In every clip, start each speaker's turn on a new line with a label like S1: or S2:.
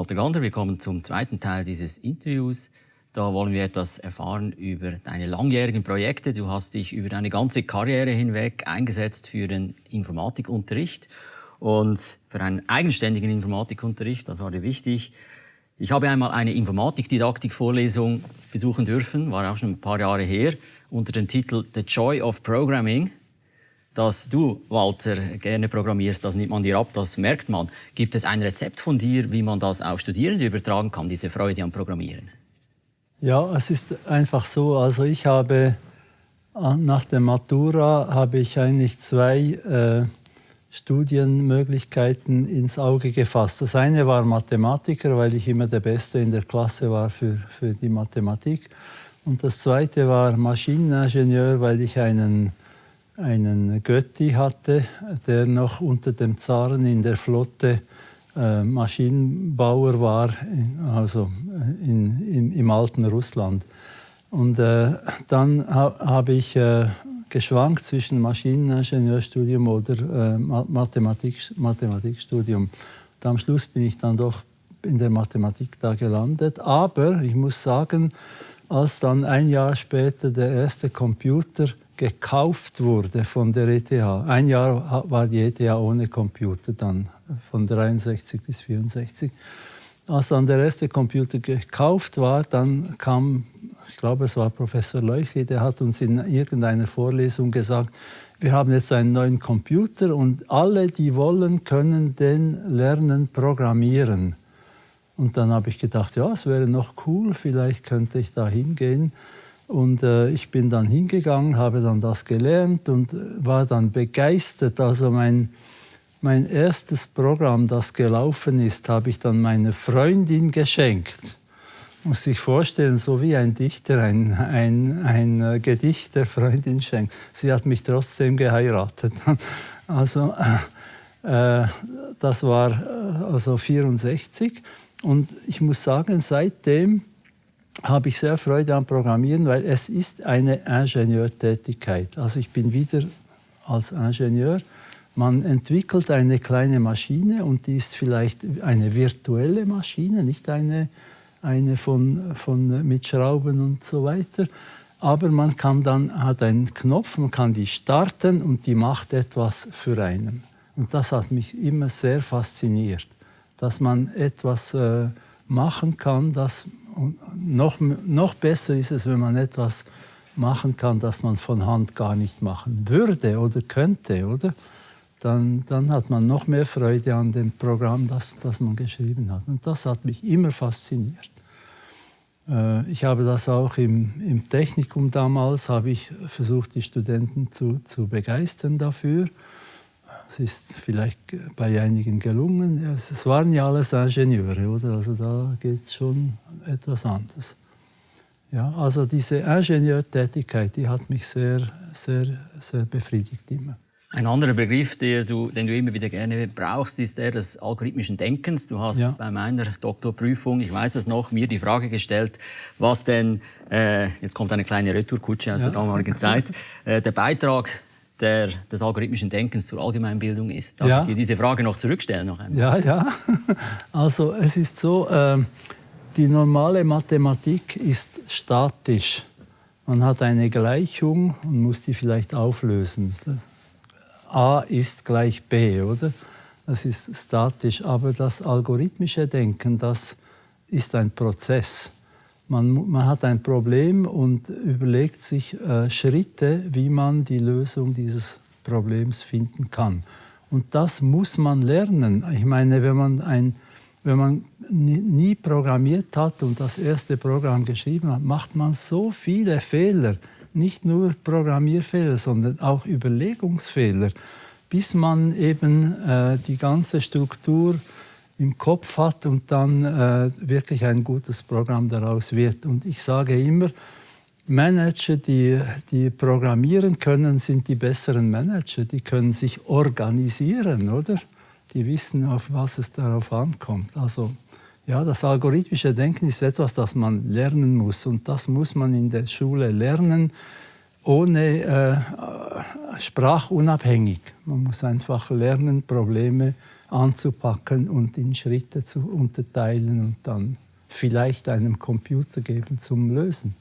S1: Walter Gander. Wir kommen zum zweiten Teil dieses Interviews. Da wollen wir etwas erfahren über deine langjährigen Projekte. Du hast dich über deine ganze Karriere hinweg eingesetzt für den Informatikunterricht und für einen eigenständigen Informatikunterricht. Das war dir wichtig. Ich habe einmal eine Informatikdidaktik-Vorlesung besuchen dürfen, war auch schon ein paar Jahre her, unter dem Titel The Joy of Programming. Dass du, Walter, gerne programmierst, das nimmt man dir ab, das merkt man. Gibt es ein Rezept von dir, wie man das auf Studierende übertragen kann, diese Freude am Programmieren?
S2: Ja, es ist einfach so. Also ich habe nach der Matura habe ich eigentlich zwei Studienmöglichkeiten ins Auge gefasst. Das eine war Mathematiker, weil ich immer der Beste in der Klasse war für die Mathematik. Und das zweite war Maschineningenieur, weil ich einen Götti hatte, der noch unter dem Zaren in der Flotte Maschinenbauer war, also im alten Russland. Und dann habe ich geschwankt zwischen Maschineningenieurstudium oder Mathematikstudium. Und am Schluss bin ich dann doch in der Mathematik da gelandet. Aber ich muss sagen, als dann ein Jahr später der erste Computer gekauft wurde von der ETH. Ein Jahr war die ETH ohne Computer, dann von 63 bis 64. Als dann der erste Computer gekauft war, dann kam, ich glaube, es war Professor Leuchli, der hat uns in irgendeiner Vorlesung gesagt, wir haben jetzt einen neuen Computer und alle, die wollen, können den lernen programmieren. Und dann habe ich gedacht, ja, es wäre noch cool, vielleicht könnte ich da hingehen. Und ich bin dann hingegangen, habe dann das gelernt und war dann begeistert. Also mein erstes Programm, das gelaufen ist, habe ich dann meiner Freundin geschenkt. Muss sich vorstellen, so wie ein Dichter ein Gedicht der Freundin schenkt. Sie hat mich trotzdem geheiratet. Also das war also 64. Und ich muss sagen, seitdem habe ich sehr Freude am Programmieren, weil es ist eine Ingenieurtätigkeit. Also ich bin wieder als Ingenieur. Man entwickelt eine kleine Maschine und die ist vielleicht eine virtuelle Maschine, nicht eine mit Schrauben und so weiter. Aber man hat einen Knopf, man kann die starten und die macht etwas für einen. Und das hat mich immer sehr fasziniert, dass man etwas machen kann, das noch besser ist es, wenn man etwas machen kann, das man von Hand gar nicht machen würde oder könnte, oder? Dann hat man noch mehr Freude an dem Programm, das man geschrieben hat. Und das hat mich immer fasziniert. Ich habe das auch im Technikum damals, habe ich versucht, die Studenten zu begeistern dafür. Es ist vielleicht bei einigen gelungen. Es waren ja alles Ingenieure, oder? Also da geht es schon etwas anders. Ja, also diese Ingenieurtätigkeit, die hat mich sehr, sehr, sehr befriedigt immer.
S1: Ein anderer Begriff, den du immer wieder gerne brauchst, ist der des algorithmischen Denkens. Du hast bei meiner Doktorprüfung, ich weiß es noch, mir die Frage gestellt, was denn, jetzt kommt eine kleine Retourkutsche aus der damaligen Zeit, der Beitrag des algorithmischen Denkens zur Allgemeinbildung ist. Darf ich dir diese Frage noch zurückstellen? Noch einmal?
S2: Ja. Also es ist so, die normale Mathematik ist statisch. Man hat eine Gleichung und muss die vielleicht auflösen. A ist gleich B, oder? Das ist statisch. Aber das algorithmische Denken, das ist ein Prozess. Man hat ein Problem und überlegt sich Schritte, wie man die Lösung dieses Problems finden kann. Und das muss man lernen. Ich meine, wenn man nie programmiert hat und das erste Programm geschrieben hat, macht man so viele Fehler. Nicht nur Programmierfehler, sondern auch Überlegungsfehler, bis man eben die ganze Struktur im Kopf hat und dann wirklich ein gutes Programm daraus wird. Und ich sage immer, Manager, die programmieren können, sind die besseren Manager. Die können sich organisieren, oder? Die wissen, auf was es darauf ankommt. Also ja, das algorithmische Denken ist etwas, das man lernen muss. Und das muss man in der Schule lernen. ohne sprachunabhängig. Man muss einfach lernen, Probleme anzupacken und in Schritte zu unterteilen und dann vielleicht einem Computer geben zum Lösen.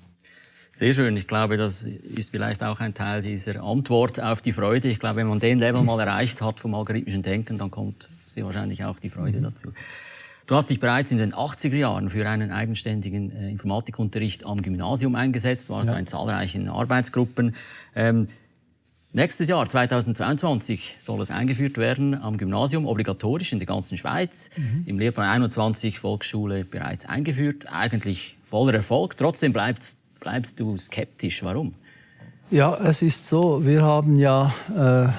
S1: Sehr schön. Ich glaube, das ist vielleicht auch ein Teil dieser Antwort auf die Freude. Ich glaube, wenn man den Level mal erreicht hat vom algorithmischen Denken, dann kommt sehr wahrscheinlich auch die Freude dazu. Du hast dich bereits in den 80er Jahren für einen eigenständigen Informatikunterricht am Gymnasium eingesetzt, warst in zahlreichen Arbeitsgruppen. Nächstes Jahr, 2022, soll es eingeführt werden am Gymnasium, obligatorisch in der ganzen Schweiz. Im Lehrplan 21 Volksschule bereits eingeführt, eigentlich voller Erfolg. Trotzdem bleibst du skeptisch. Warum?
S2: Ja, es ist so, wir haben ja,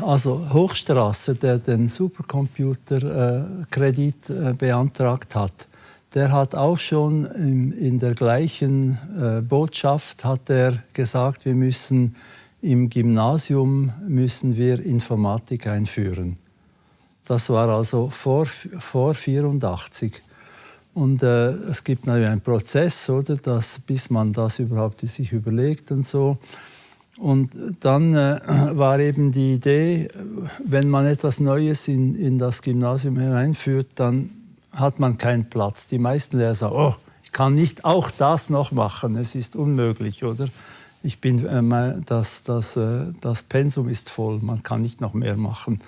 S2: also Hochstraße, der den Supercomputer-Kredit beantragt hat, der hat auch schon in der gleichen Botschaft hat er gesagt, wir müssen im Gymnasium Informatik einführen. Das war also vor 1984. Und es gibt natürlich einen Prozess, oder, bis man das überhaupt sich überlegt und so. Und dann war eben die Idee, wenn man etwas Neues in das Gymnasium hineinführt, dann hat man keinen Platz. Die meisten Lehrer sagen, oh, ich kann nicht auch das noch machen, es ist unmöglich, oder? Das Pensum ist voll, man kann nicht noch mehr machen.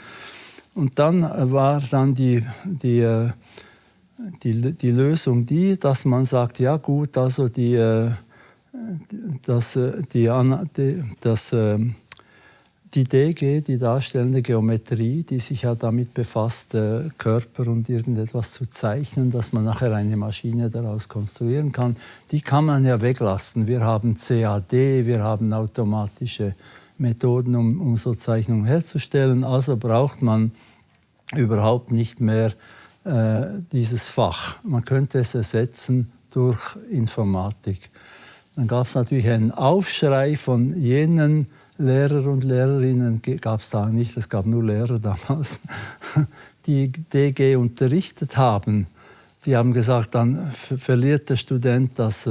S2: Und dann war dann die Lösung dass man sagt, ja gut, also die DG, die darstellende Geometrie, die sich ja damit befasst, Körper und irgendetwas zu zeichnen, dass man nachher eine Maschine daraus konstruieren kann, die kann man ja weglassen. Wir haben CAD, wir haben automatische Methoden, um so Zeichnungen herzustellen. Also braucht man überhaupt nicht mehr dieses Fach. Man könnte es ersetzen durch Informatik. Dann gab es natürlich einen Aufschrei von jenen Lehrer und Lehrerinnen, gab es da nicht, es gab nur Lehrer damals, die DG unterrichtet haben. Die haben gesagt, dann verliert der Student das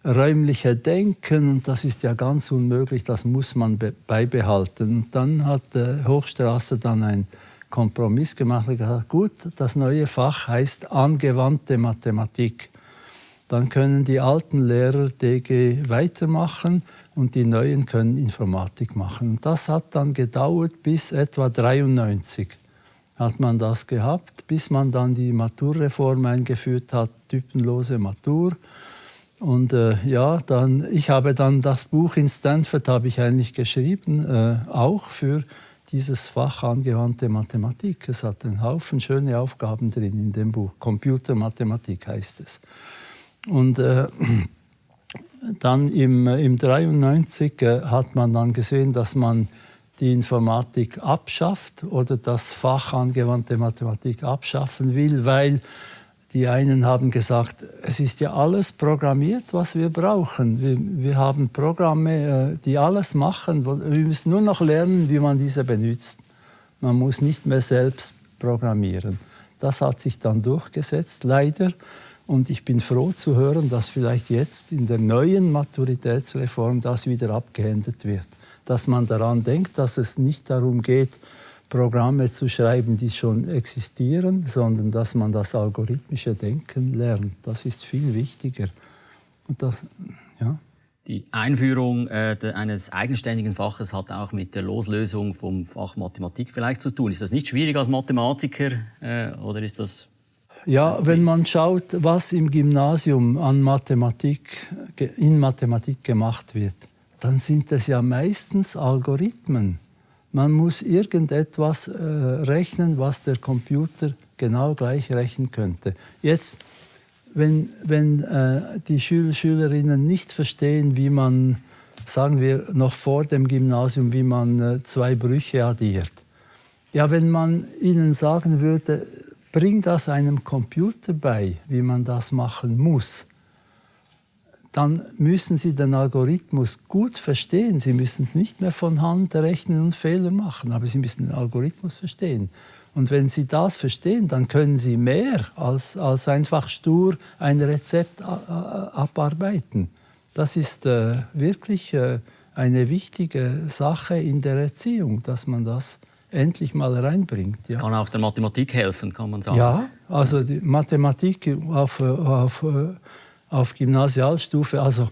S2: räumliche Denken und das ist ja ganz unmöglich, das muss man beibehalten. Und dann hat Hochstraße dann einen Kompromiss gemacht und gesagt, gut, das neue Fach heißt angewandte Mathematik. Dann können die alten Lehrer DG weitermachen und die neuen können Informatik machen. Und das hat dann gedauert bis etwa 1993 hat man das gehabt, bis man dann die Maturreform eingeführt hat, typenlose Matur. Und ich habe dann das Buch in Stanford habe ich eigentlich geschrieben, auch für dieses Fach angewandte Mathematik. Es hat einen Haufen schöne Aufgaben drin in dem Buch. Computermathematik heißt es. Und dann im 1993 hat man dann gesehen, dass man die Informatik abschafft oder das Fach angewandte Mathematik abschaffen will, weil die einen haben gesagt, es ist ja alles programmiert, was wir brauchen. Wir haben Programme, die alles machen. Wir müssen nur noch lernen, wie man diese benutzt. Man muss nicht mehr selbst programmieren. Das hat sich dann durchgesetzt, leider. Und ich bin froh zu hören, dass vielleicht jetzt in der neuen Maturitätsreform das wieder abgeändert wird. Dass man daran denkt, dass es nicht darum geht, Programme zu schreiben, die schon existieren, sondern dass man das algorithmische Denken lernt. Das ist viel wichtiger. Und das, ja.
S1: Die Einführung eines eigenständigen Faches hat auch mit der Loslösung vom Fach Mathematik vielleicht zu tun. Ist das nicht schwierig als Mathematiker oder ist das...
S2: Ja, wenn man schaut, was im Gymnasium in Mathematik gemacht wird, dann sind es ja meistens Algorithmen. Man muss irgendetwas rechnen, was der Computer genau gleich rechnen könnte. Jetzt, wenn die Schülerinnen nicht verstehen, wie man, sagen wir noch vor dem Gymnasium, wie man zwei Brüche addiert. Ja, wenn man ihnen sagen würde, bring das einem Computer bei, wie man das machen muss, dann müssen Sie den Algorithmus gut verstehen. Sie müssen es nicht mehr von Hand rechnen und Fehler machen, aber Sie müssen den Algorithmus verstehen. Und wenn Sie das verstehen, dann können Sie mehr als einfach stur ein Rezept abarbeiten. Das ist wirklich eine wichtige Sache in der Erziehung, dass man das endlich mal reinbringt. Ja.
S1: Das kann auch der Mathematik helfen, kann man sagen.
S2: Ja, also die Mathematik auf Gymnasialstufe, also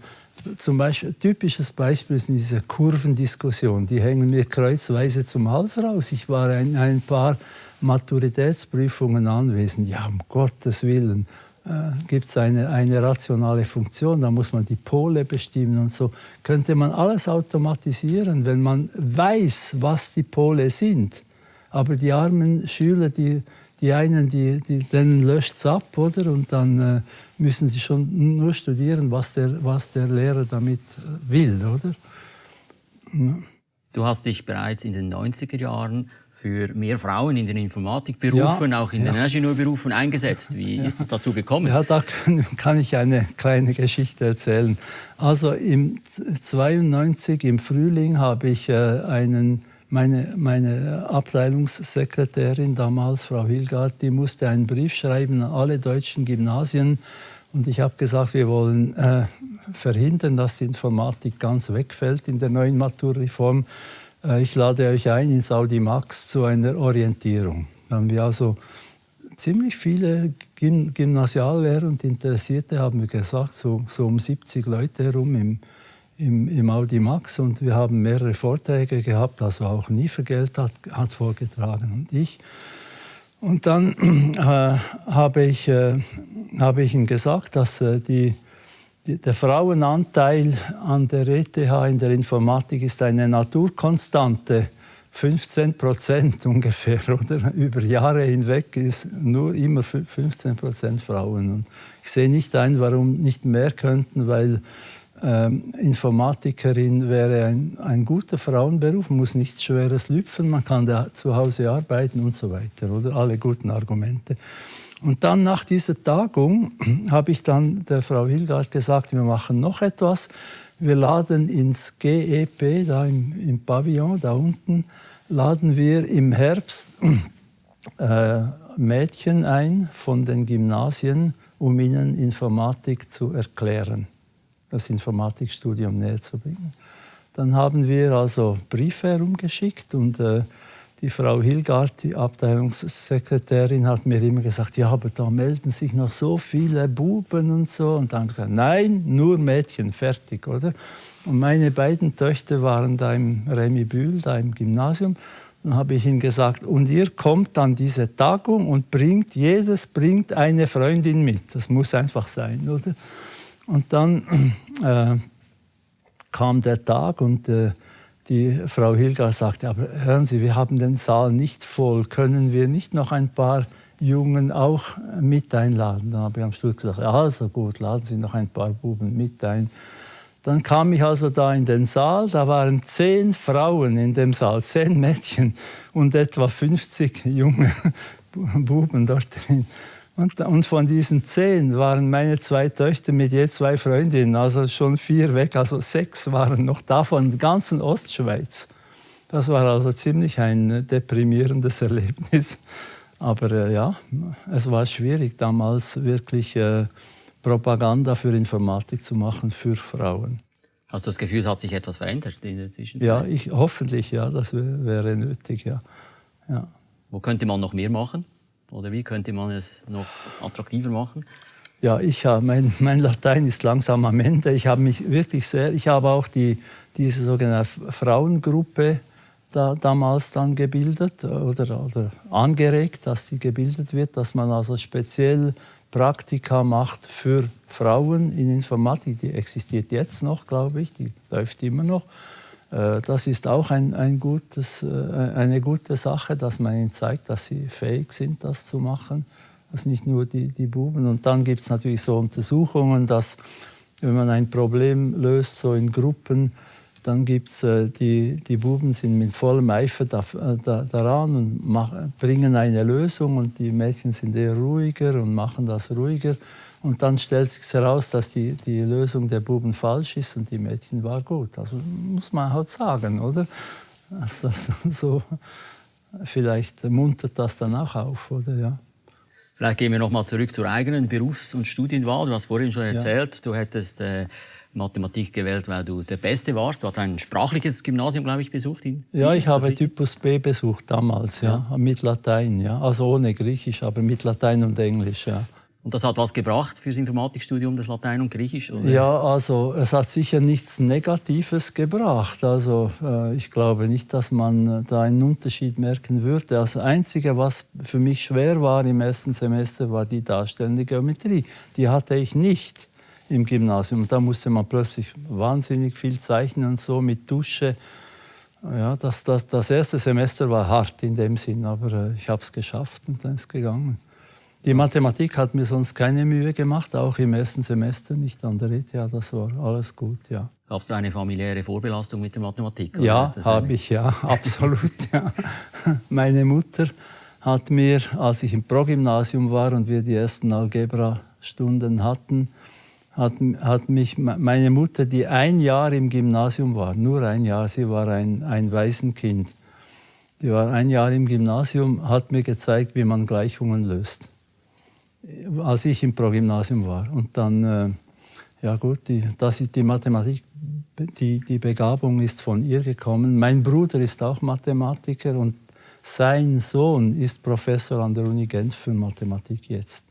S2: zum Beispiel, typisches Beispiel sind diese Kurvendiskussionen, die hängen mir kreuzweise zum Hals raus. Ich war in ein paar Maturitätsprüfungen anwesend. Ja, um Gottes Willen, gibt es eine rationale Funktion, da muss man die Pole bestimmen und so. Könnte man alles automatisieren, wenn man weiß, was die Pole sind. Aber die armen Schüler, denen löscht es ab, oder? Und dann müssen sie schon nur studieren, was der Lehrer damit will, oder?
S1: Ja. Du hast dich bereits in den 90er Jahren für mehr Frauen in den Informatikberufen, auch in den Ingenieurberufen eingesetzt. Wie ist es dazu gekommen?
S2: Ja, da kann ich eine kleine Geschichte erzählen. Also im 92 im Frühling habe ich meine Abteilungssekretärin damals, Frau Hilgard, die musste einen Brief schreiben an alle deutschen Gymnasien. Und ich habe gesagt, wir wollen verhindern, dass die Informatik ganz wegfällt in der neuen Maturreform. Ich lade euch ein ins Audimax zu einer Orientierung. Da haben wir also ziemlich viele Gymnasiallehrer und Interessierte, haben wir gesagt, so um 70 Leute herum im Audimax. Und wir haben mehrere Vorträge gehabt, also auch Nievergelt hat vorgetragen und ich. Und dann habe ich ihm gesagt, dass der Frauenanteil an der ETH in der Informatik ist eine Naturkonstante, 15% ungefähr, oder? Über Jahre hinweg ist nur immer 15% Frauen. Und ich sehe nicht ein, warum nicht mehr könnten, weil Informatikerin wäre ein guter Frauenberuf, man muss nichts Schweres lüpfen, man kann da zu Hause arbeiten und so weiter, oder? Alle guten Argumente. Und dann nach dieser Tagung habe ich dann der Frau Hilgard gesagt, wir machen noch etwas. Wir laden ins GEP, da im Pavillon, da unten, laden wir im Herbst Mädchen ein von den Gymnasien, um ihnen Informatik zu erklären, das Informatikstudium näher zu bringen. Dann haben wir also Briefe herumgeschickt und die Frau Hilgard, die Abteilungssekretärin, hat mir immer gesagt, ja, aber da melden sich noch so viele Buben und so. Und dann gesagt, nein, nur Mädchen, fertig, oder? Und meine beiden Töchter waren da im Remy Bühl, da im Gymnasium. Dann habe ich ihnen gesagt, und ihr kommt an diese Tagung und jedes bringt eine Freundin mit. Das muss einfach sein, oder? Und dann kam der Tag und die Frau Hilgard sagte, aber hören Sie, wir haben den Saal nicht voll, können wir nicht noch ein paar Jungen auch mit einladen? Dann habe ich am Schluss gesagt, also gut, laden Sie noch ein paar Buben mit ein. Dann kam ich also da in den Saal, da waren 10 Frauen in dem Saal, 10 Mädchen und etwa 50 junge Buben dort drin. Und von diesen 10 waren meine 2 Töchter mit je 2 Freundinnen, also schon 4 weg, also 6 waren noch da von der ganzen Ostschweiz. Das war also ziemlich ein deprimierendes Erlebnis. Aber ja, es war schwierig damals wirklich Propaganda für Informatik zu machen für Frauen.
S1: Hast du das Gefühl, es hat sich etwas verändert in der Zwischenzeit?
S2: Ja, hoffentlich, ja, das wäre nötig, ja. Ja.
S1: Wo könnte man noch mehr machen? Oder wie könnte man es noch attraktiver machen?
S2: Ja, mein Latein ist langsam am Ende. Ich habe auch diese sogenannte Frauengruppe damals dann gebildet oder angeregt, dass sie gebildet wird, dass man also speziell Praktika macht für Frauen in Informatik. Die existiert jetzt noch, glaube ich, die läuft immer noch. Das ist auch eine gute Sache, dass man ihnen zeigt, dass sie fähig sind, das zu machen. Das nicht nur die Buben. Und dann gibt es natürlich so Untersuchungen, dass wenn man ein Problem löst, so in Gruppen, dann gibt es die Buben sind mit vollem Eifer daran und bringen eine Lösung und die Mädchen sind eher ruhiger und machen das ruhiger. Und dann stellt sich heraus, dass die Lösung der Buben falsch ist und die Mädchen war gut. Also muss man halt sagen, oder? Also so, vielleicht muntert das dann auch auf, oder? Ja.
S1: Vielleicht gehen wir noch mal zurück zur eigenen Berufs- und Studienwahl. Du hast vorhin schon erzählt, du hättest Mathematik gewählt, weil du der Beste warst. Du hast ein sprachliches Gymnasium, glaube ich, besucht.
S2: Ja, ich habe Typus B besucht damals, ja, mit Latein, ja. Also ohne Griechisch, aber mit Latein und Englisch, ja.
S1: Und das hat was gebracht fürs Informatikstudium, das Latein und Griechisch? Oder?
S2: Ja, also es hat sicher nichts Negatives gebracht. Also ich glaube nicht, dass man da einen Unterschied merken würde. Das Einzige, was für mich schwer war im ersten Semester, war die darstellende Geometrie. Die hatte ich nicht im Gymnasium. Da musste man plötzlich wahnsinnig viel zeichnen und so mit Tusche. Ja, das erste Semester war hart in dem Sinn, aber ich habe es geschafft und dann ist es gegangen. Die Mathematik hat mir sonst keine Mühe gemacht, auch im ersten Semester nicht an der ETH, das war alles gut, ja.
S1: Gabst du eine familiäre Vorbelastung mit der Mathematik? Oder
S2: ja, habe ich, ja, absolut, ja. Meine Mutter hat mir, als ich im Progymnasium war und wir die ersten Algebra-Stunden hatten, hat mich meine Mutter, die ein Jahr im Gymnasium war, nur ein Jahr, sie war ein Waisenkind, die war ein Jahr im Gymnasium, hat mir gezeigt, wie man Gleichungen löst, als ich im Progymnasium war. Und dann, ja gut, das ist die Mathematik, die Begabung ist von ihr gekommen. Mein Bruder ist auch Mathematiker und sein Sohn ist Professor an der Uni Genf für Mathematik jetzt.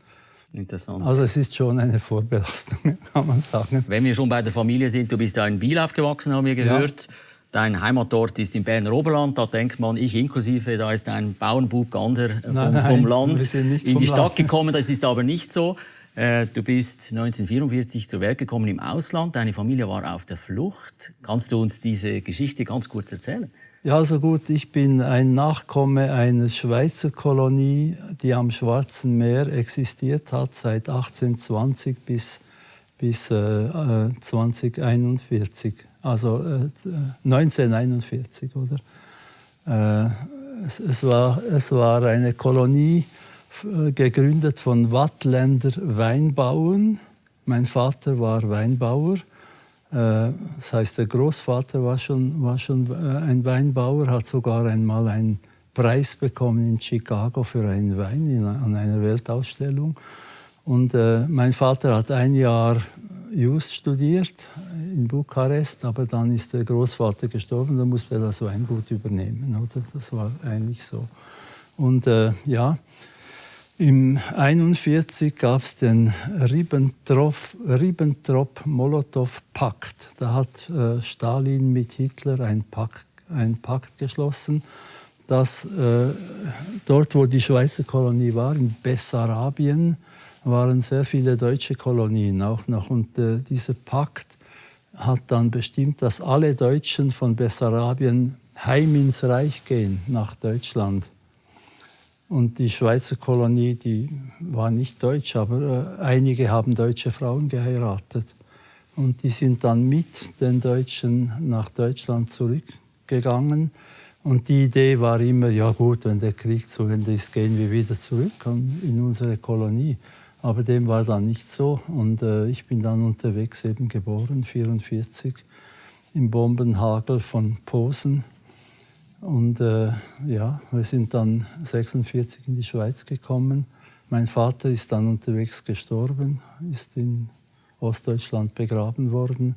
S1: Interessant.
S2: Also es ist schon eine Vorbelastung, kann man sagen.
S1: Wenn wir schon bei der Familie sind, du bist ja in Biel aufgewachsen, haben wir gehört. Ja. Dein Heimatort ist im Berner Oberland. Da denkt man, ich inklusive, da ist ein Bauernbub Gander vom Land in die Stadt gekommen. Das ist aber nicht so. Du bist 1944 zur Welt gekommen im Ausland. Deine Familie war auf der Flucht. Kannst du uns diese Geschichte ganz kurz erzählen?
S2: Ja, also gut, ich bin ein Nachkomme einer Schweizer Kolonie, die am Schwarzen Meer existiert hat, seit 1820 bis 2041, also 1941, oder? Es war eine Kolonie, gegründet von Waadtländer Weinbauern. Mein Vater war Weinbauer. Das heißt, der Großvater war schon ein Weinbauer, hat sogar einmal einen Preis bekommen in Chicago für einen Wein an einer Weltausstellung. Und mein Vater hat ein Jahr Jus studiert in Bukarest, aber dann ist der Großvater gestorben, dann musste er das Weingut übernehmen. Oder? Das war eigentlich so. Und ja, im 1941 gab es den Ribbentrop-Molotow-Pakt. Da hat Stalin mit Hitler einen Pakt geschlossen, dass dort, wo die Schweizer Kolonie war, in Bessarabien, waren sehr viele deutsche Kolonien auch noch. Und dieser Pakt hat dann bestimmt, dass alle Deutschen von Bessarabien heim ins Reich gehen, nach Deutschland. Und die Schweizer Kolonie, die war nicht deutsch, aber einige haben deutsche Frauen geheiratet. Und die sind dann mit den Deutschen nach Deutschland zurückgegangen. Und die Idee war immer, ja gut, wenn der Krieg zu Ende ist, gehen wir wieder zurück in unsere Kolonie. Aber dem war dann nicht so. Und ich bin dann unterwegs eben geboren, 1944, im Bombenhagel von Posen. Und ja, wir sind dann 1946 in die Schweiz gekommen. Mein Vater ist dann unterwegs gestorben, ist in Ostdeutschland begraben worden.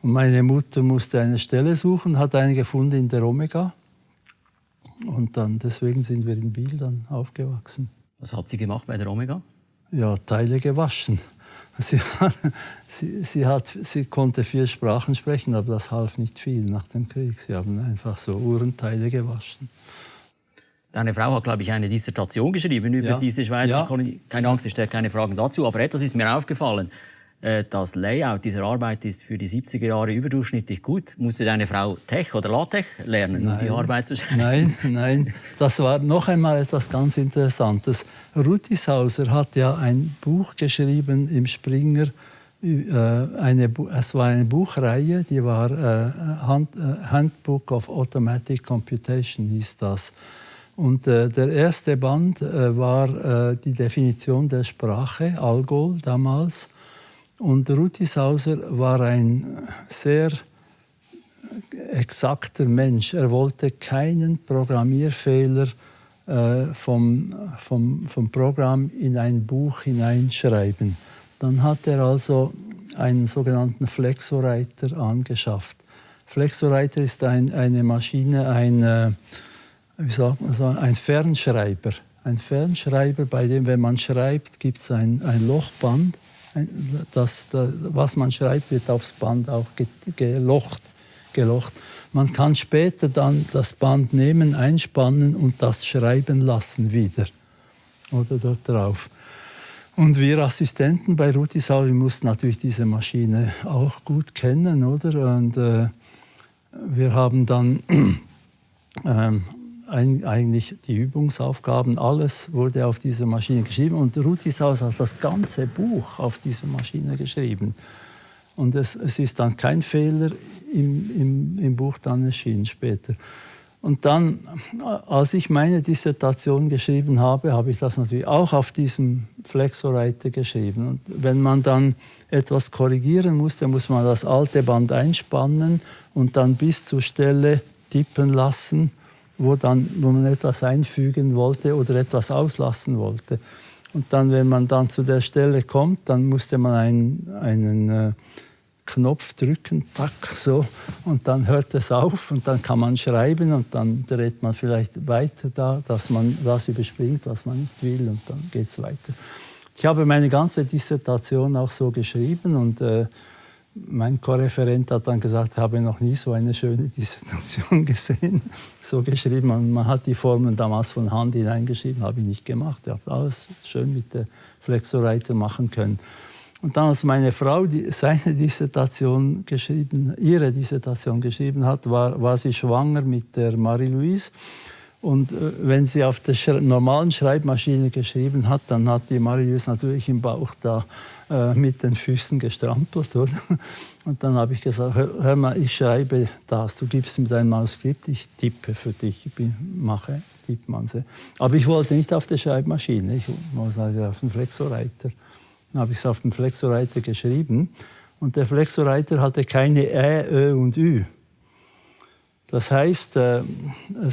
S2: Und meine Mutter musste eine Stelle suchen, hat eine gefunden in der Omega. Und dann, deswegen sind wir in Biel dann aufgewachsen.
S1: Was hat sie gemacht bei der Omega?
S2: Ja, Teile gewaschen. Sie konnte 4 Sprachen sprechen, aber das half nicht viel nach dem Krieg. Sie haben einfach so Uhrenteile gewaschen.
S1: Deine Frau hat, glaube ich, eine Dissertation geschrieben über diese Schweizer Kolonie. Keine Angst, ich stelle keine Fragen dazu, aber etwas ist mir aufgefallen. Das Layout dieser Arbeit ist für die 70er Jahre überdurchschnittlich gut. Musste deine Frau Tech oder LaTeX lernen, um die Arbeit zu schreiben?
S2: Nein. Das war noch einmal etwas ganz Interessantes. Rutisauser hat ja ein Buch geschrieben im Springer. Es war eine Buchreihe, die war Handbook of Automatic Computation, hieß das. Und der erste Band war die Definition der Sprache, Algol damals. Und Rutisauser war ein sehr exakter Mensch. Er wollte keinen Programmierfehler vom Programm in ein Buch hineinschreiben. Dann hat er also einen sogenannten Flexowriter angeschafft. Flexowriter ist eine Maschine, ein Fernschreiber. Ein Fernschreiber, bei dem, wenn man schreibt, gibt es ein Lochband. Was man schreibt, wird aufs Band auch gelocht. Man kann später dann das Band nehmen, einspannen und das schreiben lassen wieder. Oder dort drauf. Und wir Assistenten bei Rutisau, wir mussten natürlich diese Maschine auch gut kennen, oder? Und wir haben dann eigentlich die Übungsaufgaben, alles wurde auf dieser Maschine geschrieben. Und Rutisau hat das ganze Buch auf dieser Maschine geschrieben. Und es ist dann kein Fehler im Buch dann erschienen später. Und dann, als ich meine Dissertation geschrieben habe, habe ich das natürlich auch auf diesem Flexowriter geschrieben. Und wenn man dann etwas korrigieren muss, dann muss man das alte Band einspannen und dann bis zur Stelle tippen lassen, wo man etwas einfügen wollte oder etwas auslassen wollte. Und dann, wenn man dann zu der Stelle kommt, dann musste man einen Knopf drücken, zack, so, und dann hört es auf und dann kann man schreiben und dann dreht man vielleicht weiter da, dass man das überspringt, was man nicht will, und dann geht es weiter. Ich habe meine ganze Dissertation auch so geschrieben und mein Korreferent hat dann gesagt, ich habe noch nie so eine schöne Dissertation gesehen, so geschrieben. Und man hat die Formeln damals von Hand hineingeschrieben, habe ich nicht gemacht. Ich habe alles schön mit der Flexowriter machen können. Und dann, als meine Frau ihre Dissertation geschrieben hat, war sie schwanger mit der Marie-Louise. Und wenn sie auf der normalen Schreibmaschine geschrieben hat, dann hat die Marie-Louise natürlich im Bauch da mit den Füßen gestrampelt, oder? Und dann habe ich gesagt, hör mal, ich schreibe das, du gibst mir dein Manuskript, ich tippe für dich, Tippmanse. Aber ich wollte nicht auf der Schreibmaschine, ich wollte auf dem Flexowriter. Dann habe ich es auf dem Flexowriter geschrieben und der Flexowriter hatte keine Ä, Ö und Ü. Das heißt,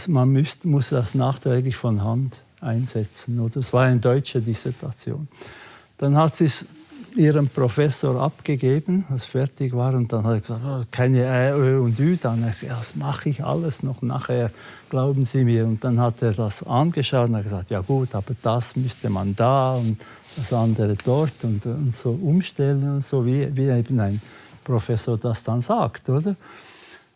S2: man muss das nachträglich von Hand einsetzen. Oder? Das war eine deutsche Dissertation. Dann hat sie es ihrem Professor abgegeben, als fertig war, und dann hat er gesagt, oh, keine Ä, Ö und Ü. Dann hat er gesagt, das mache ich alles noch nachher, glauben Sie mir. Und dann hat er das angeschaut und hat gesagt, ja gut, aber das müsste man da und das andere dort und so umstellen und so, wie eben ein Professor das dann sagt, oder?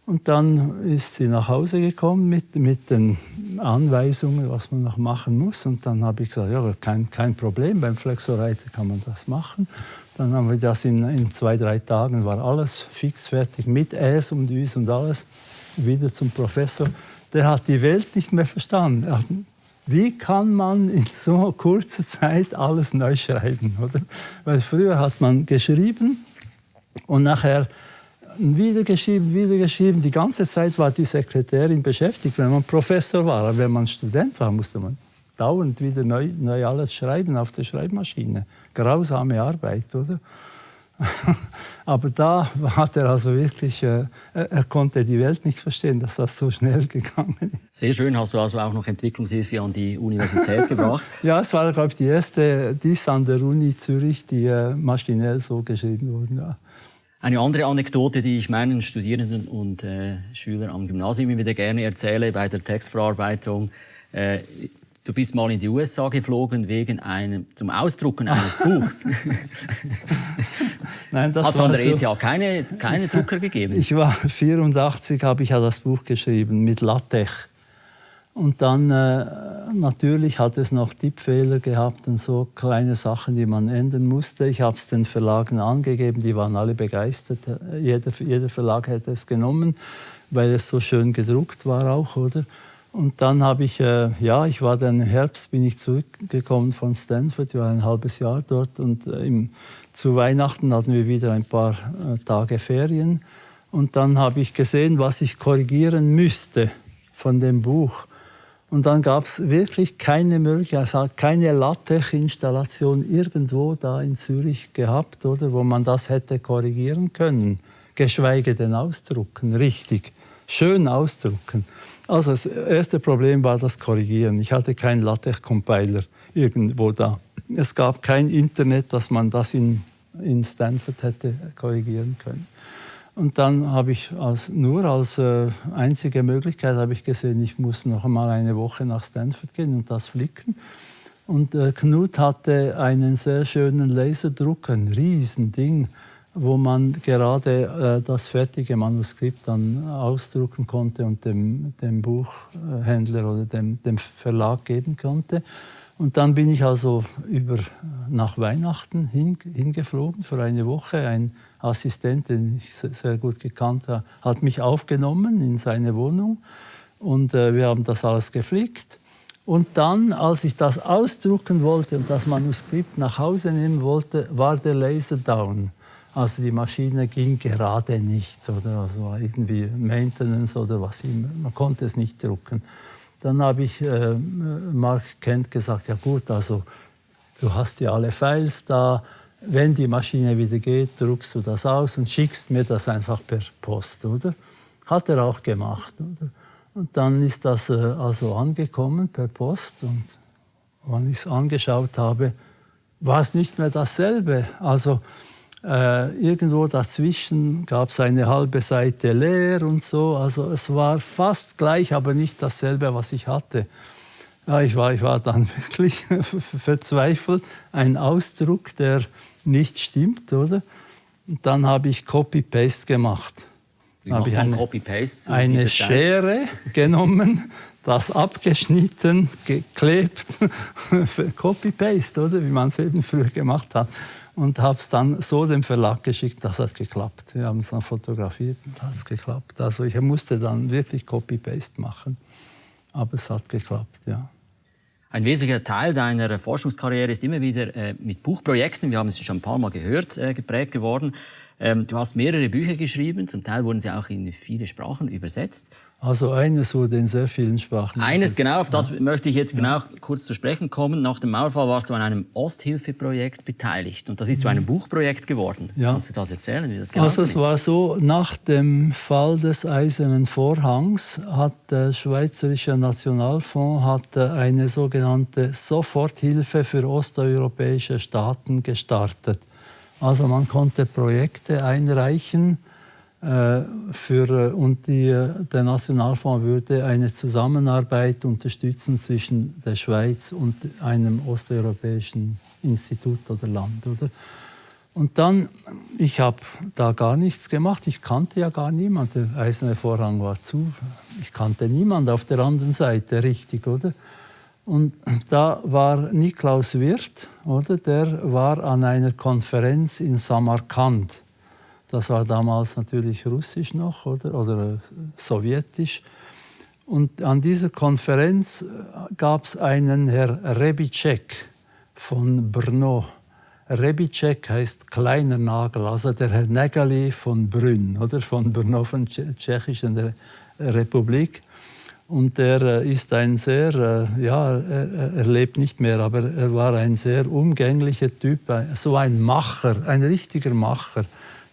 S2: Und dann ist sie nach Hause gekommen mit den Anweisungen, was man noch machen muss. Und dann habe ich gesagt, ja, kein Problem, beim Flexowriter kann man das machen. Dann haben wir das in 2-3 Tagen, war alles fix fertig, mit Äs und Üs und alles, wieder zum Professor. Der hat die Welt nicht mehr verstanden. Wie kann man in so kurzer Zeit alles neu schreiben, oder? Weil früher hat man geschrieben und nachher wieder geschrieben. Die ganze Zeit war die Sekretärin beschäftigt, wenn man Professor war. Aber wenn man Student war, musste man dauernd wieder neu alles schreiben auf der Schreibmaschine. Grausame Arbeit, oder? Aber da hat er also wirklich, er konnte die Welt nicht verstehen, dass das so schnell gegangen ist.
S1: Sehr schön, hast du also auch noch Entwicklungshilfe an die Universität gebracht?
S2: Ja, es war, glaube ich, die erste, die ist an der Uni Zürich, die maschinell so geschrieben wurde. Ja.
S1: Eine andere Anekdote, die ich meinen Studierenden und Schülern am Gymnasium immer wieder gerne erzähle bei der Textverarbeitung. Du bist mal in die USA geflogen zum Ausdrucken eines Buchs. Nein, das hat es an der ETH keine Drucker gegeben?
S2: Ich war 1984, habe ich ja das Buch geschrieben mit LaTeX. Und dann natürlich hat es noch Tippfehler gehabt und so kleine Sachen, die man ändern musste. Ich habe es den Verlagen angegeben, die waren alle begeistert. Jeder Verlag hätte es weil es so schön gedruckt war auch, oder? Und dann habe ich, ich war dann im Herbst, bin ich zurückgekommen von Stanford, ich war ein halbes Jahr dort und zu Weihnachten hatten wir wieder ein paar Tage Ferien. Und dann habe ich gesehen, was ich korrigieren müsste von dem Buch. Und dann gab es wirklich keine Möglichkeit, es hat keine LaTeX-Installation irgendwo da in Zürich gehabt, oder, wo man das hätte korrigieren können, geschweige denn ausdrucken, richtig. Schön ausdrucken. Also das erste Problem war das Korrigieren. Ich hatte keinen LaTeX-Compiler irgendwo da. Es gab kein Internet, dass man das in in Stanford hätte korrigieren können. Und dann habe ich als einzige Möglichkeit habe ich gesehen, ich muss noch einmal eine Woche nach Stanford gehen und das flicken. Und Knut hatte einen sehr schönen Laserdrucker, ein Riesending, wo man gerade das fertige Manuskript dann ausdrucken konnte und dem Buchhändler oder dem Verlag geben konnte. Und dann bin ich also nach Weihnachten hingeflogen für eine Woche. Ein Assistent, den ich sehr gut gekannt habe, hat mich aufgenommen in seine Wohnung. Und wir haben das alles geflickt. Und dann, als ich das ausdrucken wollte und das Manuskript nach Hause nehmen wollte, war der Laser down. Also die Maschine ging gerade nicht. Oder also irgendwie Maintenance oder was immer. Man konnte es nicht drucken. Dann habe ich Mark Kent gesagt, ja gut, also du hast ja alle Files da. Wenn die Maschine wieder geht, druckst du das aus und schickst mir das einfach per Post, oder? Hat er auch gemacht, oder? Und dann ist das also angekommen per Post. Und als ich es angeschaut habe, war es nicht mehr dasselbe. Also irgendwo dazwischen gab es eine halbe Seite leer und so. Also es war fast gleich, aber nicht dasselbe, was ich hatte. Ja, ich war dann wirklich verzweifelt. Ein Ausdruck, der nicht stimmt, oder? Und dann habe ich Copy-Paste gemacht.
S1: Wie macht man Copy-Paste?
S2: Eine Schere genommen, das abgeschnitten, geklebt, Copy-Paste, oder? Wie man es eben früher gemacht hat. Und habe es dann so dem Verlag geschickt, das hat geklappt. Wir haben es dann fotografiert und das hat geklappt. Also ich musste dann wirklich Copy-Paste machen. Aber es hat geklappt, ja.
S1: Ein wesentlicher Teil deiner Forschungskarriere ist immer wieder mit Buchprojekten, wir haben es schon ein paar Mal gehört, geprägt geworden. Du hast mehrere Bücher geschrieben, zum Teil wurden sie auch in viele Sprachen übersetzt.
S2: Also eines wurde in sehr vielen Sprachen übersetzt.
S1: Eines, genau, auf das möchte ich jetzt genau kurz zu sprechen kommen. Nach dem Mauerfall warst du an einem Osthilfeprojekt beteiligt und das ist zu einem Buchprojekt geworden.
S2: Ja.
S1: Kannst du das erzählen, wie das gelaufen
S2: Also es
S1: ist?
S2: war so, nach dem Fall des Eisernen Vorhangs hat der Schweizerische Nationalfonds eine sogenannte Soforthilfe für osteuropäische Staaten gestartet. Also man konnte Projekte einreichen und der Nationalfonds würde eine Zusammenarbeit unterstützen zwischen der Schweiz und einem osteuropäischen Institut oder Land. Oder? Und dann, ich habe da gar nichts gemacht, ich kannte ja gar niemanden, der Eiserne Vorhang war zu, ich kannte niemanden auf der anderen Seite richtig, oder? Und da war Niklaus Wirth, oder? Der war an einer Konferenz in Samarkand. Das war damals natürlich russisch noch oder sowjetisch. Und an dieser Konferenz gab es einen Herr Rebicek von Brno. Rebicek heißt kleiner Nagel, also der Herr Nägeli von Brünn, oder? Von Brno, von Tschechischen Republik. Und er ist ein sehr, er lebt nicht mehr, aber er war ein sehr umgänglicher Typ, so ein Macher, ein richtiger Macher.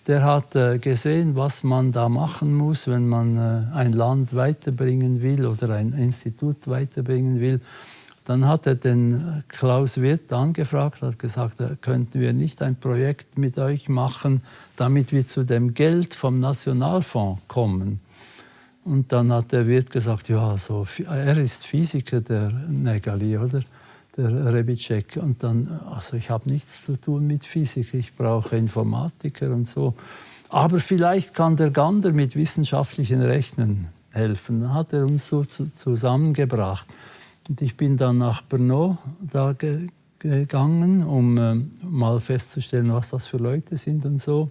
S2: Der hat gesehen, was man da machen muss, wenn man ein Land weiterbringen will oder ein Institut weiterbringen will. Dann hat er den Klaus Wirth angefragt, hat gesagt, könnten wir nicht ein Projekt mit euch machen, damit wir zu dem Geld vom Nationalfonds kommen. Und dann hat der Wirth gesagt, ja, also, er ist Physiker, der Nägeli, oder? Der Rebicek. Und dann, also ich habe nichts zu tun mit Physik, ich brauche Informatiker und so. Aber vielleicht kann der Gander mit wissenschaftlichen Rechnen helfen. Dann hat er uns so zusammengebracht. Und ich bin dann nach Brno da gegangen, um mal festzustellen, was das für Leute sind und so.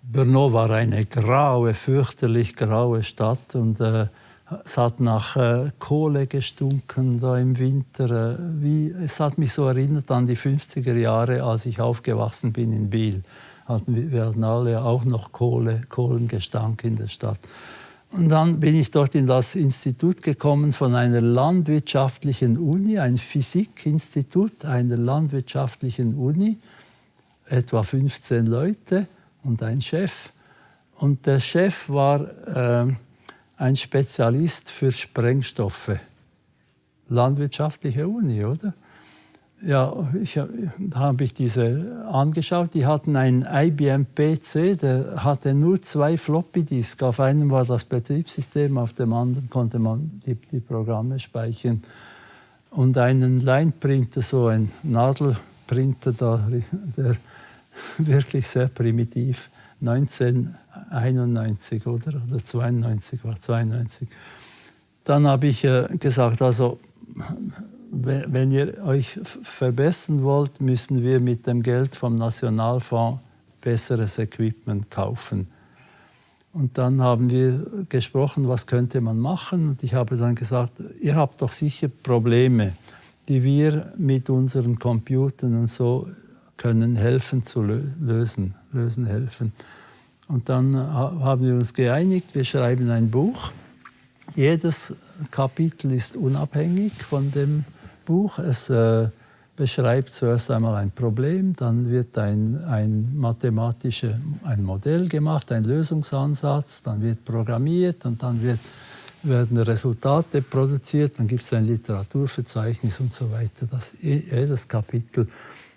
S2: Brno war eine graue, fürchterlich graue Stadt und es hat nach Kohle gestunken da im Winter. Es hat mich so erinnert an die 50er Jahre, als ich aufgewachsen bin in Biel. Wir hatten alle auch noch Kohlengestank in der Stadt. Und dann bin ich dort in das Institut gekommen von einer landwirtschaftlichen Uni, ein Physikinstitut einer landwirtschaftlichen Uni, etwa 15 Leute und ein Chef. Und der Chef war ein Spezialist für Sprengstoffe. Landwirtschaftliche Uni, oder? Ja, da habe ich diese angeschaut. Die hatten einen IBM PC, der hatte nur 2 Floppy-Disk. Auf einem war das Betriebssystem, auf dem anderen konnte man die Programme speichern. Und einen Line-Printer, so ein Nadelprinter, der wirklich sehr primitiv, 1991 oder 92, war 92. Dann habe ich gesagt, also wenn ihr euch verbessern wollt, müssen wir mit dem Geld vom Nationalfonds besseres Equipment kaufen. Und dann haben wir gesprochen, was könnte man machen. Und ich habe dann gesagt, ihr habt doch sicher Probleme, die wir mit unseren Computern und so können helfen zu lösen helfen. Und dann haben wir uns geeinigt, wir schreiben ein Buch. Jedes Kapitel ist unabhängig von dem Buch. Es beschreibt zuerst einmal ein Problem, dann wird ein mathematisches Modell gemacht, ein Lösungsansatz, dann wird programmiert und dann werden Resultate produziert, dann gibt es ein Literaturverzeichnis und so weiter. Jedes Kapitel.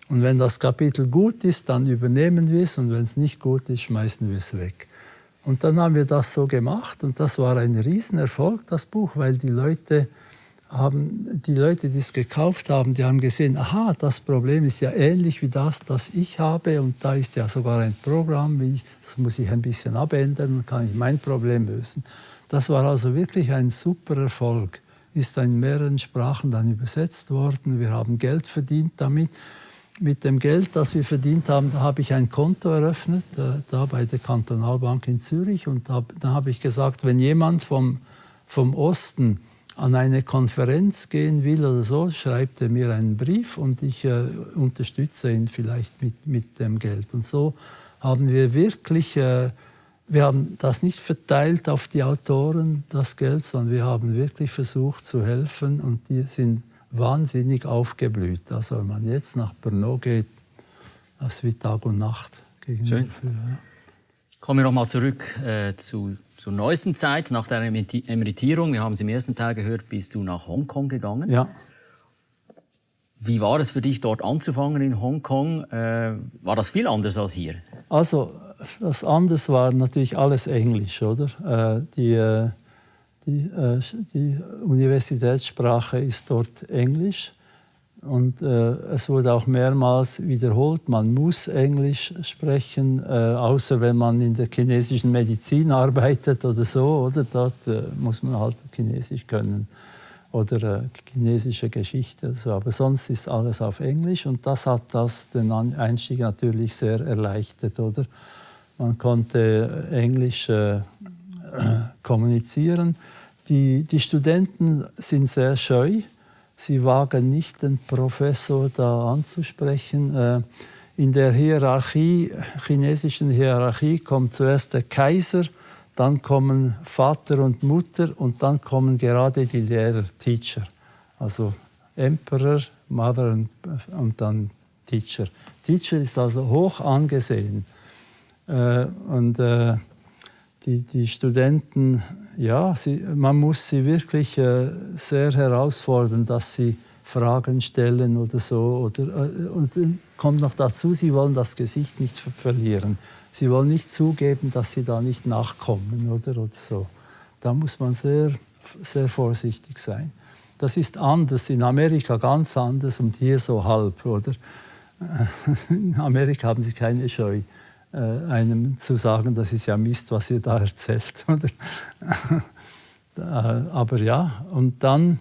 S2: Und wenn das Kapitel gut ist, dann übernehmen wir es und wenn es nicht gut ist, schmeißen wir es weg. Und dann haben wir das so gemacht und das war ein Riesenerfolg, das Buch, weil die Leute, die es gekauft haben, die haben gesehen, aha, das Problem ist ja ähnlich wie das ich habe und da ist ja sogar ein Programm, das muss ich ein bisschen abändern, dann kann ich mein Problem lösen. Das war also wirklich ein super Erfolg, ist in mehreren Sprachen dann übersetzt worden, wir haben Geld verdient damit. Mit dem Geld, das wir verdient haben, da habe ich ein Konto eröffnet, da bei der Kantonalbank in Zürich. Und dann habe ich gesagt, wenn jemand vom Osten an eine Konferenz gehen will oder so, schreibt er mir einen Brief und ich unterstütze ihn vielleicht mit dem Geld. Und so haben wir wirklich, wir haben das nicht verteilt auf die Autoren, das Geld, sondern wir haben wirklich versucht zu helfen und die sind wahnsinnig aufgeblüht. Also wenn man jetzt nach Brno geht, das ist wie Tag und Nacht.
S1: Schön. Ja. Kommen wir noch mal zurück zur neuesten Zeit, nach deiner Emeritierung. Wir haben es im ersten Teil gehört, bist du nach Hongkong gegangen.
S2: Ja.
S1: Wie war es für dich, dort anzufangen in Hongkong? War das viel anders als hier?
S2: Also, das anders war natürlich alles Englisch, oder? Die Universitätssprache ist dort Englisch und es wurde auch mehrmals wiederholt, man muss Englisch sprechen, außer wenn man in der chinesischen Medizin arbeitet oder so, oder dort muss man halt Chinesisch können oder chinesische Geschichte. So. Aber sonst ist alles auf Englisch und das hat den Einstieg natürlich sehr erleichtert, oder? Man konnte Englisch kommunizieren. Die Studenten sind sehr scheu. Sie wagen nicht, den Professor da anzusprechen. In der chinesischen Hierarchie kommt zuerst der Kaiser, dann kommen Vater und Mutter und dann kommen gerade die Lehrer, Teacher. Also Emperor, Mother und dann Teacher. Teacher ist also hoch angesehen. Die Studenten, ja, man muss sie wirklich sehr herausfordern, dass sie Fragen stellen oder so. Und kommt noch dazu, sie wollen das Gesicht nicht verlieren. Sie wollen nicht zugeben, dass sie da nicht nachkommen oder so. Da muss man sehr, sehr vorsichtig sein. Das ist anders, in Amerika ganz anders und hier so halb, oder? In Amerika haben sie keine Scheu, einem zu sagen, das ist ja Mist, was ihr da erzählt. Oder? Aber ja, und dann,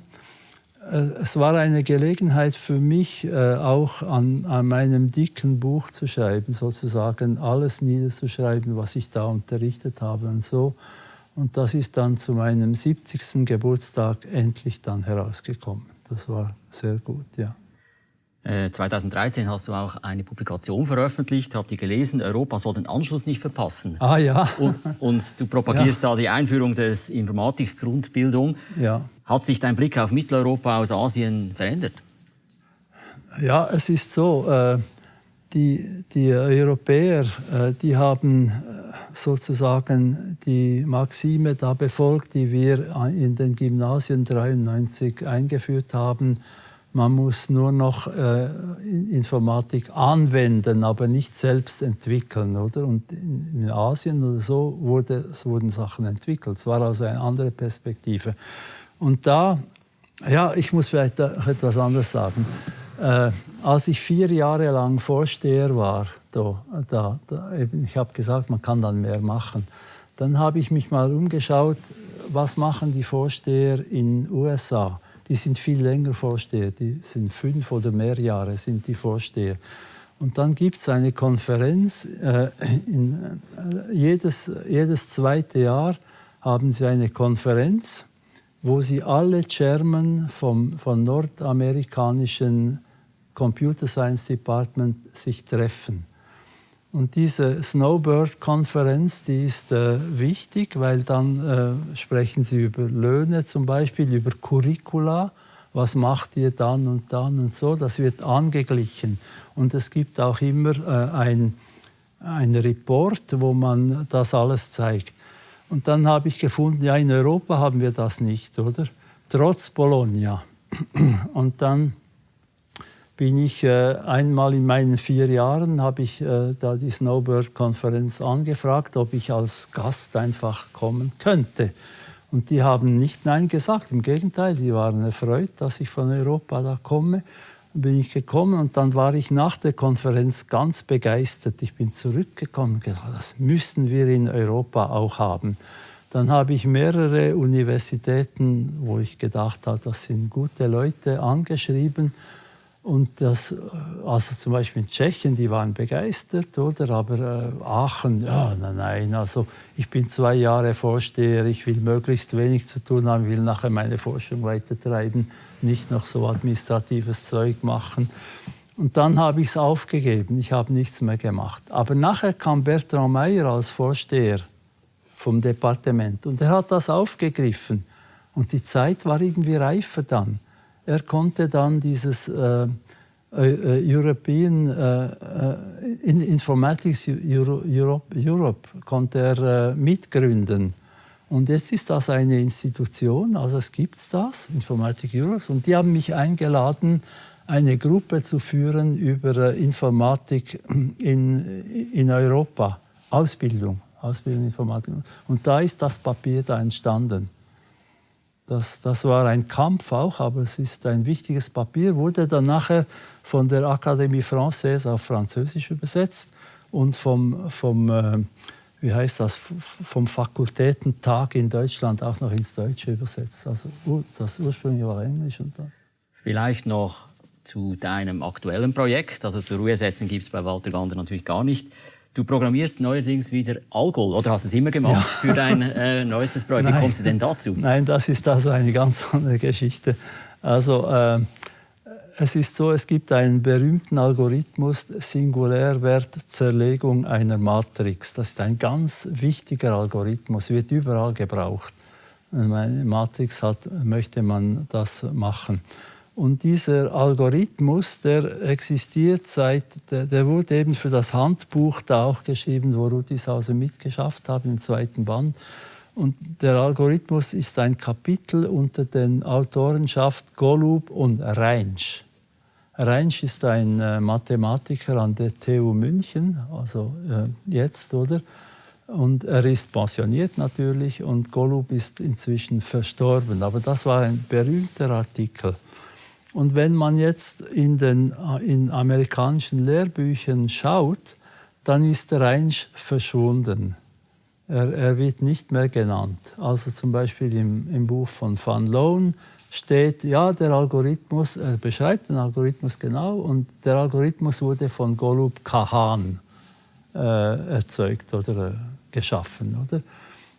S2: es war eine Gelegenheit für mich, auch an meinem dicken Buch zu schreiben, sozusagen alles niederzuschreiben, was ich da unterrichtet habe und so. Und das ist dann zu meinem 70. Geburtstag endlich dann herausgekommen. Das war sehr gut, ja.
S1: 2013 hast du auch eine Publikation veröffentlicht, habt ihr gelesen, Europa soll den Anschluss nicht verpassen.
S2: Ah ja.
S1: Und du propagierst da die Einführung des Informatik-Grundbildung.
S2: Ja.
S1: Hat sich dein Blick auf Mitteleuropa aus Asien verändert?
S2: Ja, es ist so, die Europäer, die haben sozusagen die Maxime da befolgt, die wir in den Gymnasien 93 eingeführt haben. Man muss nur noch Informatik anwenden, aber nicht selbst entwickeln, oder? Und in Asien oder so wurden Sachen entwickelt. Es war also eine andere Perspektive. Und da, ja, ich muss vielleicht auch etwas anderes sagen. Als ich 4 Jahre lang Vorsteher war, ich habe gesagt, man kann dann mehr machen. Dann habe ich mich mal umgeschaut, was machen die Vorsteher in den USA? Die sind viel länger Vorsteher, die sind 5 oder mehr Jahre sind die Vorsteher. Und dann gibt es eine Konferenz, jedes zweite Jahr haben sie eine Konferenz, wo sie alle Chairmen von nordamerikanischen Computer Science Department sich treffen. Und diese Snowbird-Konferenz, die ist wichtig, weil dann sprechen sie über Löhne zum Beispiel, über Curricula, was macht ihr dann und so, das wird angeglichen. Und es gibt auch immer ein Report, wo man das alles zeigt. Und dann habe ich gefunden, ja, in Europa haben wir das nicht, oder? Trotz Bologna. Und dann bin ich einmal in meinen 4 Jahren, habe ich da die Snowbird-Konferenz angefragt, ob ich als Gast einfach kommen könnte. Und die haben nicht Nein gesagt, im Gegenteil, die waren erfreut, dass ich von Europa da komme. Dann bin ich gekommen und dann war ich nach der Konferenz ganz begeistert. Ich bin zurückgekommen und gedacht, das müssen wir in Europa auch haben. Dann habe ich mehrere Universitäten, wo ich gedacht habe, das sind gute Leute, angeschrieben. Und das, also zum Beispiel in Tschechien, die waren begeistert, oder? Aber Aachen, ja, nein, also ich bin 2 Jahre Vorsteher, ich will möglichst wenig zu tun haben, will nachher meine Forschung weitertreiben, nicht noch so administratives Zeug machen. Und dann habe ich es aufgegeben, ich habe nichts mehr gemacht. Aber nachher kam Bertrand Meyer als Vorsteher vom Departement und er hat das aufgegriffen. Und die Zeit war irgendwie reifer dann. Er konnte dann dieses European Informatics Europe konnte er mitgründen. Und jetzt ist das eine Institution, also es gibt das, Informatik Europe, und die haben mich eingeladen, eine Gruppe zu führen über Informatik in Europa, Ausbildung Informatik. Und da ist das Papier da entstanden. Das war ein Kampf auch, aber es ist ein wichtiges Papier, wurde dann nachher von der Académie Française auf Französisch übersetzt und vom Fakultätentag in Deutschland auch noch ins Deutsche übersetzt. Also das ursprüngliche war Englisch. Und dann.
S1: Vielleicht noch zu deinem aktuellen Projekt, also zur Ruhesetzung gibt es bei Walter Gander natürlich gar nicht. Du programmierst neuerdings wieder Algol, oder hast du es immer gemacht für dein neuestes Projekt? Wie kommst du denn dazu?
S2: Nein, das ist also eine ganz andere Geschichte. Also es ist so, es gibt einen berühmten Algorithmus, Singulärwertzerlegung einer Matrix. Das ist ein ganz wichtiger Algorithmus, wird überall gebraucht. Wenn man eine Matrix hat, möchte man das machen. Und dieser Algorithmus, der existiert der wurde eben für das Handbuch da auch geschrieben, wo Rudi Sauser mitgeschafft hat, im 2. Band. Und der Algorithmus ist ein Kapitel unter den Autorenschaft Golub und Reinsch. Reinsch ist ein Mathematiker an der TU München, also jetzt, oder? Und er ist pensioniert natürlich und Golub ist inzwischen verstorben. Aber das war ein berühmter Artikel. Und wenn man jetzt in amerikanischen Lehrbüchern schaut, dann ist der Reinsch verschwunden. Er wird nicht mehr genannt. Also zum Beispiel im Buch von Van Loon steht, ja, der Algorithmus, er beschreibt den Algorithmus genau, und der Algorithmus wurde von Golub Kahan erzeugt oder geschaffen. Oder?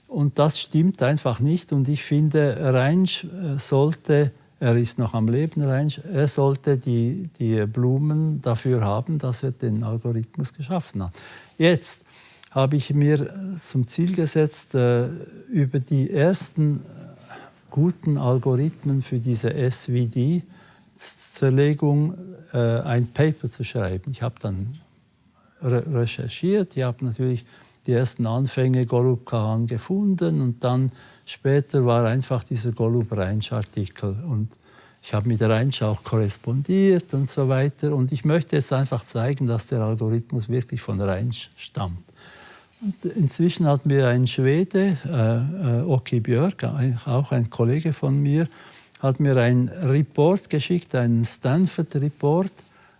S2: Und das stimmt einfach nicht. Und ich finde, Reinsch sollte, er ist noch am Leben, Reinsch, er sollte die Blumen dafür haben, dass er den Algorithmus geschaffen hat. Jetzt habe ich mir zum Ziel gesetzt, über die ersten guten Algorithmen für diese SVD-Zerlegung ein Paper zu schreiben. Ich habe dann recherchiert, ich habe natürlich die ersten Anfänge Golub Kahan gefunden und dann später war einfach dieser Golub-Reinsch-Artikel. Und Ich habe mit Reinsch auch korrespondiert und so weiter. Und ich möchte jetzt einfach zeigen, dass der Algorithmus wirklich von Reinsch stammt. Und inzwischen hat mir ein Schwede, Åke Björk, auch ein Kollege von mir, hat mir einen Report geschickt, einen Stanford-Report,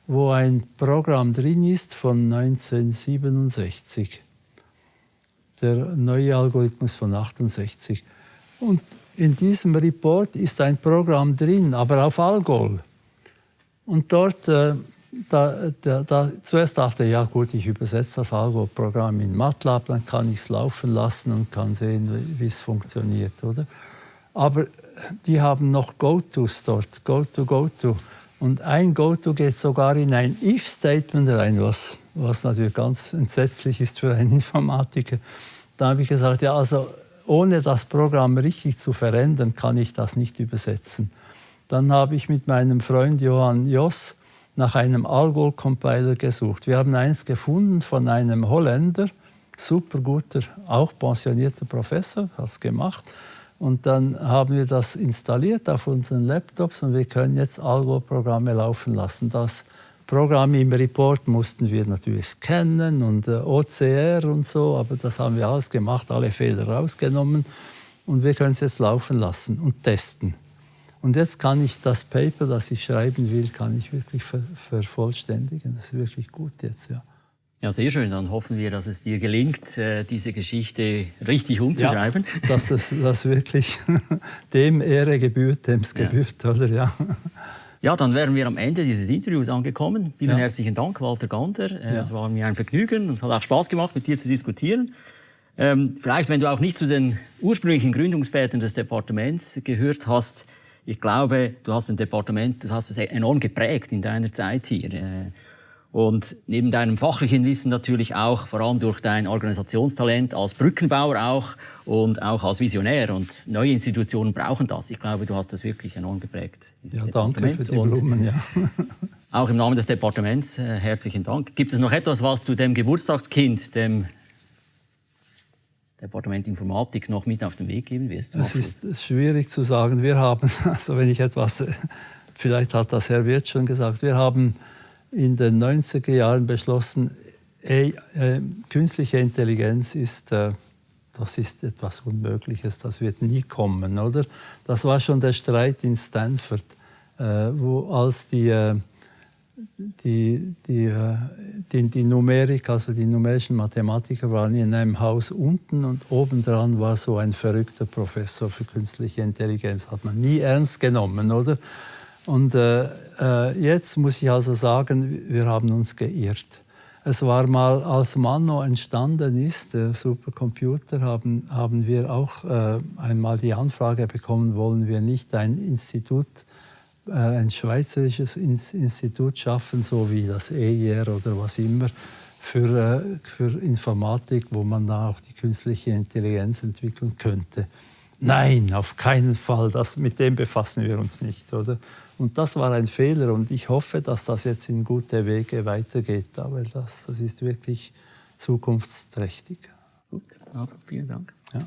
S2: wo ein Programm drin ist von 1967. Der neue Algorithmus von 68. Und in diesem Report ist ein Programm drin, aber auf Algol. Und dort, zuerst dachte ich, ja gut, ich übersetze das Algol-Programm in MATLAB, dann kann ich es laufen lassen und kann sehen, wie es funktioniert, oder? Aber die haben noch Gotos dort, Goto. Und ein Goto geht sogar in ein If-Statement rein, was natürlich ganz entsetzlich ist für einen Informatiker. Da habe ich gesagt, ja, also ohne das Programm richtig zu verändern, kann ich das nicht übersetzen. Dann habe ich mit meinem Freund Johan Jos nach einem Algol-Compiler gesucht. Wir haben eins gefunden von einem Holländer, super guter, auch pensionierter Professor, hat es gemacht. Und dann haben wir das installiert auf unseren Laptops und wir können jetzt Algol-Programme laufen lassen. Das Programm im Report mussten wir natürlich scannen und OCR und so, aber das haben wir alles gemacht, alle Fehler rausgenommen und wir können es jetzt laufen lassen und testen. Und jetzt kann ich das Paper, das ich schreiben will, kann ich wirklich vervollständigen. Das ist wirklich gut jetzt, ja.
S1: Ja, sehr schön. Dann hoffen wir, dass es dir gelingt, diese Geschichte richtig umzuschreiben.
S2: Ja, dass es wirklich dem Ehre gebührt, dem es gebührt, oder? Ja.
S1: Ja, dann wären wir am Ende dieses Interviews angekommen. Vielen herzlichen Dank, Walter Gander. Es war mir ein Vergnügen und es hat auch Spaß gemacht, mit dir zu diskutieren. Vielleicht, wenn du auch nicht zu den ursprünglichen Gründungsvätern des Departements gehört hast, ich glaube, du hast es enorm geprägt in deiner Zeit hier. Und neben deinem fachlichen Wissen natürlich auch, vor allem durch dein Organisationstalent als Brückenbauer auch und auch als Visionär. Und neue Institutionen brauchen das. Ich glaube, du hast das wirklich enorm geprägt.
S2: Ja, danke für die Blumen, ja.
S1: Auch im Namen des Departements herzlichen Dank. Gibt es noch etwas, was du dem Geburtstagskind, dem Departement Informatik, noch mit auf den Weg geben wirst?
S2: Es ist schwierig zu sagen. Wir haben, also wenn ich etwas, vielleicht hat das Herr Wirth schon gesagt, wir haben in den 90er Jahren beschlossen, künstliche Intelligenz das ist etwas Unmögliches, das wird nie kommen, oder? Das war schon der Streit in Stanford, wo als die Numerik, also die numerischen Mathematiker waren in einem Haus unten und obendran war so ein verrückter Professor für künstliche Intelligenz. Hat man nie ernst genommen, oder? Und jetzt muss ich also sagen, wir haben uns geirrt. Es war mal, als Manno entstanden ist, der Supercomputer, haben wir auch einmal die Anfrage bekommen, wollen wir nicht ein Institut, ein schweizerisches Institut schaffen, so wie das EIR oder was immer, für Informatik, wo man da auch die künstliche Intelligenz entwickeln könnte. Nein, auf keinen Fall, mit dem befassen wir uns nicht, oder? Und das war ein Fehler und ich hoffe, dass das jetzt in gute Wege weitergeht, weil das ist wirklich zukunftsträchtig.
S1: Gut, also vielen Dank.
S2: Ja.